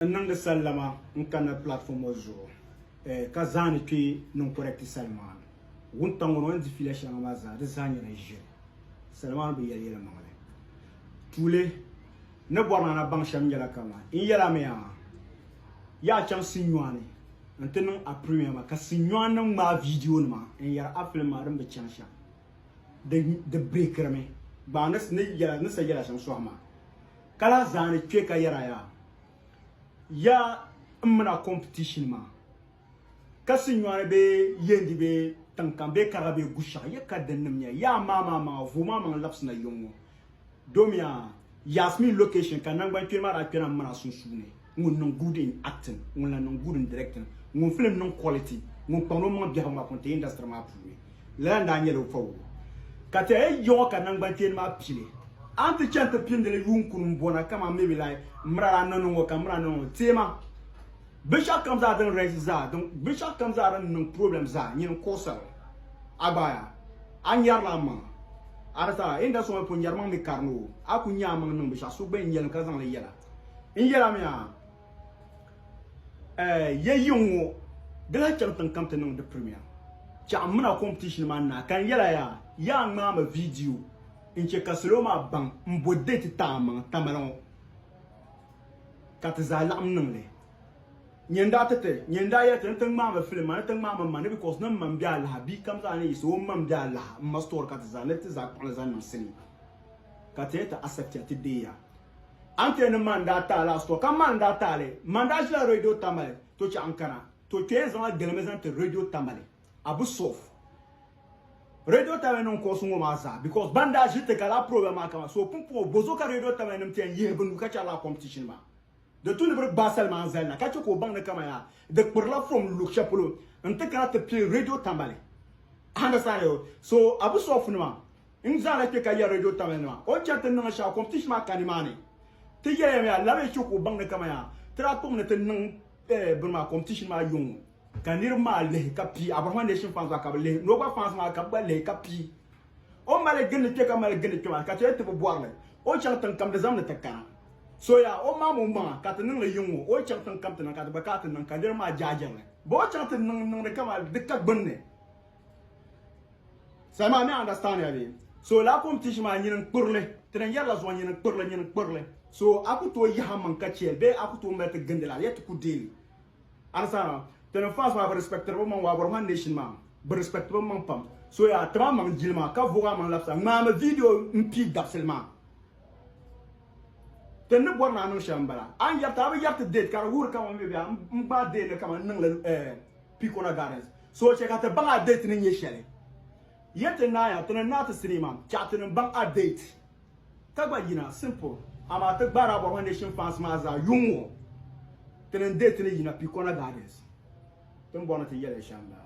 N niŋdi sallama n kanna platform ŋɔ zuɣu ka zaani kpe niŋ correct Salman. Wuntaŋ ŋɔ ni o ni di fiila shɛŋa maa zaa di zaa nyɛla ʒiri. Salman bi yɛli yɛlimaŋli. Tuuli, n ni bɔri ni a na baŋ shɛm nyɛla kaman n yɛla mi a yaa chaŋ Sinyuani n-ti niŋ a premiere maa ka Sinyuannim ŋmaai video nima n-yɛri a film maa din bi chaŋ shɛm. Di breakirimi gbaai ni sa yɛla shɛm sɔhi maa. Ka lahi zaani kpe ka yɛra yaa, Ya m mini a competition maa ka Sinyɔani bee Yendi bee tiŋ kam bee Kariga bee Gushɛɣu ya ka din nim nyɛ yaa maa maa maŋa voo maa maŋ labisina yiŋ ŋɔ domiya Yasmin location ka nangban kpeni maa daa kpɛna m mini a sunsuuni ŋun niŋ good in acting ŋun lahi niŋ good in directing ŋun film niŋ quality ŋun kpaŋdi o maŋ biɛhigu maa kɔŋ ti industry maa puuni. Lala n-daa nyɛli o fa o. Ka ti a yi yiɣi o ka naŋgbankpeeni maa pili, a ni ti chani ti pindi li yuun kuni m-bɔna kaman maybe like m miri a niŋ ŋɔ ka m miri a niŋ ŋɔ. Teema, binshɛɣu kam zaa din raise zaa, din, binshɛɣu kam zaa din niŋ problem zaa, nyini n-cause li. A gbaai a, a nyarila a maŋa. A di saha, industry ŋɔ pun nyari maŋ mi karini o, a ku nya a maŋ niŋ binshɛɣu, so gba yɛn nyɛli mi ka zaŋ li yɛla. N yɛla mi a. Ya yiŋ ŋɔ di lahi chaŋ tiŋ kam ti niŋ di premier chaɣ m mina competition maa naai ka n yɛla yaa yaa ŋmaami video n che ka salo maa baŋ m bo date ti a maŋ Tamale ŋɔ ka ti zaa laɣim niŋ li. Nyɛ n daa ti ti nyɛ n daa yɛli ti ni ti ŋmaami film maa ni ti ŋmaami m ma ni because ni m ma m be alaha bia kam zaa ni yiɣisi o ma m be alaha m ma story ka ti zaa ni ti zaa kpuɣili zaŋ niŋ sinii ka ti yɛli ti accept ya ti deei ya. A ni ti yɛn ni man daa taali a suhu, ka man daa taali, man daa ʒila radio Tamale to chaɣ n-kana, to kpe yɛn zaŋla galimi zaŋ ti radio Tamale, Abu Sof. Radio Tamale niŋ kuɣusi ŋɔ maa zaa because ban daa ʒi ti ka lala program maa kama, so pumpɔŋɔ bozuɣu ka radio Tamale nim ti yɛn yihi bɛ nuu ka chɛri lala competition maa. Di tu ni bɛ di gbaai salima n-zali na ka che ka o baŋ ni kaman yaa di kpirila from luɣ shɛli polo n-ti kana ti pili radio Tamale. Understand yo? So Abu Sof nima N zaŋla kpe ka yɛri radio Tamale nima o ni chani ti niŋ shɛli competition maa ka nimaani. Ti yɛliya mi a labi chɛ ka o baŋ ni kaman yaa ti daa kpuɣimi ni ti niŋ bini maa competition maa yuŋ ŋɔ ka niriba maa lihi ka pii Abrahama Nation fans maa ka bɛ lihi ni o gba fans maa ka bɛ gba lihi ka pii o ni mali gindi kpe ka mali gindi kpe maa ka ti yɛli ti bi bɔri li o ni chaŋ tiŋ kam di zaŋmi ti kana so yaa o maami o maŋa ka ti niŋ li yuŋ ŋɔ o ni chaŋ tiŋ kam ti niŋ ka ti gba kana ti niŋ ka niriba maa jaajiri li bɛ o chaŋ ti niŋ niŋdi kaman di ka gbunni. Salima mi understand ya bee? So laa competition maa nyini n kpurili ti na yɛrila zuɣu nyini n kpurili nyini n kpurili so a ku tooi yaha maŋ ka chɛli bee a ku tooi mali ti gindi la yɛ ti ku deeli understand ti ni fans maa bi respectiri bi maŋ waa Borman nation maa bi respect bi maŋ pam so yaa ti maa maŋ jilima ka vogi a maŋ labisa ŋmaami video n pii dabisili maa ti ni bɔri ni a niŋ shɛm n bala a ni yɛriti a bi yɛriti date ka di wuhiri kaman maybe a n gbaai date ni kaman n niŋli eh Pikona Gardens. So chɛ ka ti baŋ a date ni nyɛ shɛli. Yɛn ti naaya, ti ni naai ti sinii maa, chaɣ ti ni baŋ a date ka gba yina. Simple. Amaa ti gbaari a Borma Nation fans maa zaa yuŋ ŋɔ, ti ni date ni yina Pikona Gardens. Ti ni bɔri ni ti yɛli shɛm m-bala.